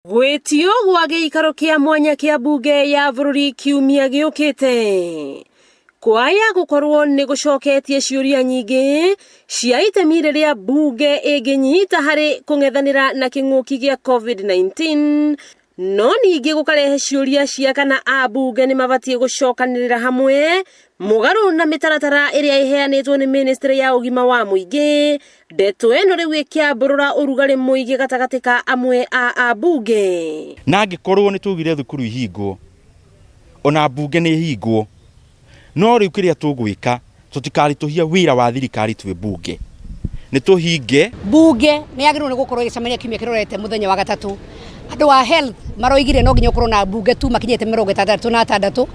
Gwĩtio gwa gĩikaro kĩa mwanya kĩa mbunge ya bũrũri kiumia gĩũkĩte kwaya gũkorwo nĩ gũcoketie ciũria nyingĩ cia itemi rĩrĩa mbunge ĩngĩnyita harĩ kũng'ethanĩra na kĩng'ũki gĩa COVID-19, no ningĩ gũkarehe ciũria cia kana ambunge nĩ mabatiĩ gũcokanĩrĩra hamwe mũgarũ na mĩtaratara ĩrĩa ĩheanĩtwo nĩ ministry ya ũgima wa mũingĩ. Ndeto ĩno rĩu ĩkĩambũrũra ũrugarĩ mũingĩ gatagatĩ ka amwe a ambunge. Na angĩkorwo nĩ twaugire thukuru ihingwo, ona mbunge nĩ ĩhingwo, no rĩu kĩrĩa tũgwĩka tũtikaritũhia wĩra wa thirikari twĩ mbunge, nĩ tũhinge. Mbunge nĩ yagĩrĩirwo nĩ gũkorwo ĩgĩcemania kiumia kĩrorete mũthenya wa gatatũ. Andũ a health maroigire no nginya ũkorwo na mbunge tu makinyĩte 66,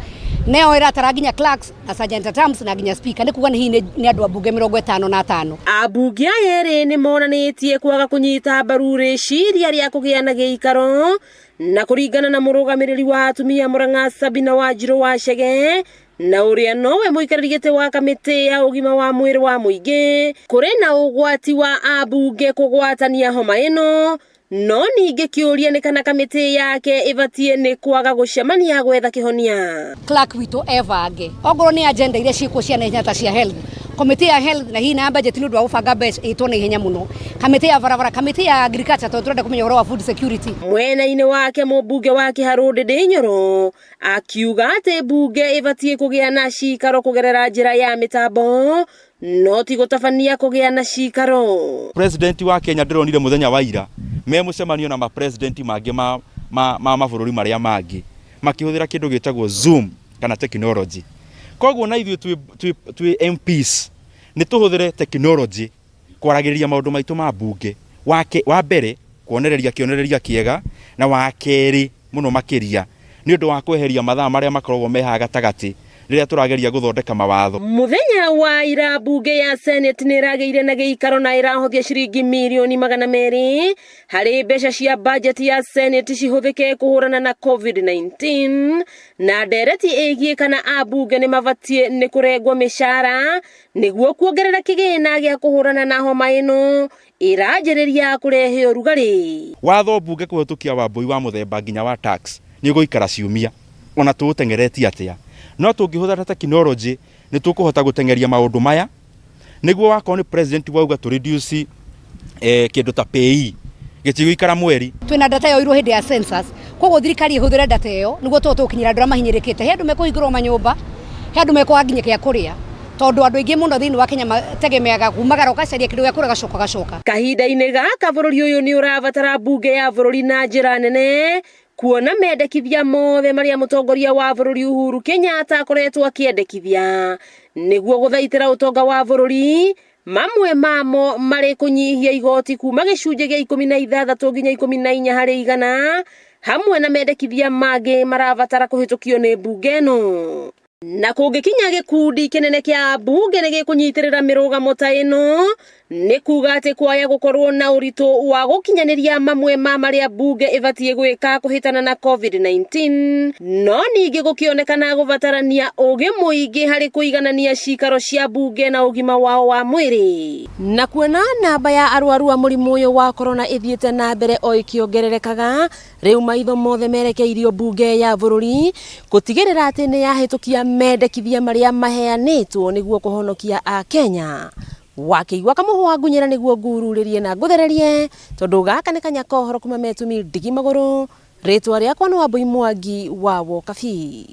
nayo ĩratara nginya clerks na sergeant at arms na nginya speaker, nĩ kuga nĩ hihi nĩ andũ a mbunge 55. Ambunge aya erĩ nĩ monanĩtie kwaga kũnyita mbaru rĩciria rĩa kũgĩa na gĩikaro, na kũringana na mũrũgamĩrĩri wa atumia Murang'a Sabina Wanjirũ wa Chege, na ũrĩa nowe mũikarĩri gĩtĩ wa kamĩtĩ ya ũgima wa mwĩrĩ wa mũingĩ, kũrĩ na ũgwati wa ambunge kũgwatania homa ĩno, no ningĩ kĩũria nĩ kana kamĩtĩ yake ĩbatiĩ nĩ kwaga gũcemania gwetha kĩhonia. Clerk witũ ebange ongorwo nĩ agenda iria ciĩkuo cia naihenya ta cia health, komĩtĩ ya health na hihi na ya budget nĩ ũndũ wa gũbanga mbeca ĩtwo na ihenya mũno, kamĩtĩ ya barabara, kamĩtĩ ya agriculture tondũ tũrenda kũmenya ũhoro wa food security. Mwena-inĩ wake mũmbunge wa Kĩharũ Ndĩndĩ Nyoro akiuga atĩ mbunge ĩbatiĩ kũgĩa na cikaro kũgerera njĩra ya mĩtambo, no ti gũtabania kũgĩa na cikaro. President wa Kenya ndĩronire mũthenya wa ira me mũcemanio na ma president mangĩ ma, ma, ma mabũrũri marĩa mangĩ makĩhũthĩra kĩndũ gĩtagwo Zoom kana technology. Koguo na ithuĩ twĩ, twĩ, twĩ MPs nĩ tũhũthĩre technology kwaragĩrĩria maũndũ maitũ ma mbunge. Wa, wa mbere kuonereria kĩonereria kĩega, na wa kerĩ mũno makĩria nĩ ũndũ wa kweheria mathaa marĩa makoragwo me haha gatagatĩ rĩrĩa tũrageria gũthondeka mawatho. Mũthenya wa ira mbunge ya Senate nĩ ĩragĩire na gĩikaro na ĩrahothia ciringi mirioni 200 harĩ mbeca cia bajeti ya Senate cihũthĩke kũhũrana na COVID-19, na ndereti ĩgiĩ kana ambunge nĩ mabatiĩ nĩ kũrengwo mĩcara nĩguo kuongerera kĩgĩna gĩa kũhũrana na homa ĩno ĩranjĩrĩria kũrehe ũrugarĩ. Watho mbunge kũhĩtũkia wambũi wa mũthemba nginya wa tax nĩ ũgũikara ciumia ona tũũteng'eretie atĩa, no tũngĩhũthĩra tekinoronjĩ nĩ tũkũhota gũteng'eria maũndũ maya nĩguo wakorwo nĩ president wauga tũ reduce kĩndũ ta PAYE gĩtigũikara mweri. Twĩna data yoirwo hĩndĩ ya census, koguo thirikari ĩhũthĩre data ĩyo nĩguo tũhote gũkinyĩra andũ arĩa mahinyĩrĩkĩte. He andũ mekũhingũrwo manyũmba, he andũ mekwaga nginya gĩa kũrĩa, tondũ andũ aingĩ mũno thĩinĩ wa Kenya mategemeaga kumagara ũgacaria kĩndũ gĩa kũrĩa ũgacoka ũgacoka. Kahinda-inĩ gaka bũrũri ũyũ nĩ ũrabatara mbunge ya bũrũri na njĩra nene, kuona mendekithia mothe marĩa mũtongoria wa bũrũri Uhuru Kenyatta akoretwo akĩendekithia nĩguo gũthaitĩra ũtonga wa bũrũri, mamwe mamo marĩ kũnyihia igoti kuma gĩcunjĩ gĩa 16 nginya 14 harĩ igana, hamwe na mendekithia mangĩ marabatara kũhĩtũkio nĩ mbunge ĩno. Na kũngĩkinya gĩkundi kĩnene kĩa ambunge nĩ gĩkũnyitĩrĩra mĩrũgamo ta ĩno, nĩ kuga atĩ kwaya gũkorwo na ũritũ wa gũkinyanĩria mamwe ma marĩa mbunge ĩbatiĩ gwĩka kũhĩtana na COVID-19, no ningĩ gũkĩonekana gũbatarania ũgĩ mũingĩ harĩ kũiganania cikaro cia mbunge na ũgima wao wa mwĩrĩ. Na kuona namba ya arwaru a mũrimũ ũyũ wa corona ĩthiĩte na mbere o ĩkĩongererekaga, Rĩu maitho mothe merekeirio mbunge ya bũrũri gũtigĩrĩra atĩ nĩ yahĩtũkia mendekithia marĩa maheanĩtwo nĩguo kũhonokia Akenya. Wakĩigua kamũhwa ngunyĩra nĩguo ngururĩrie na ngũthererie tondũ gaka nĩ kanya kohoro kuma metumi ndigi magũrũ. Rĩtwa rĩakwa nĩ Wambui Mwangi wa Wokabi.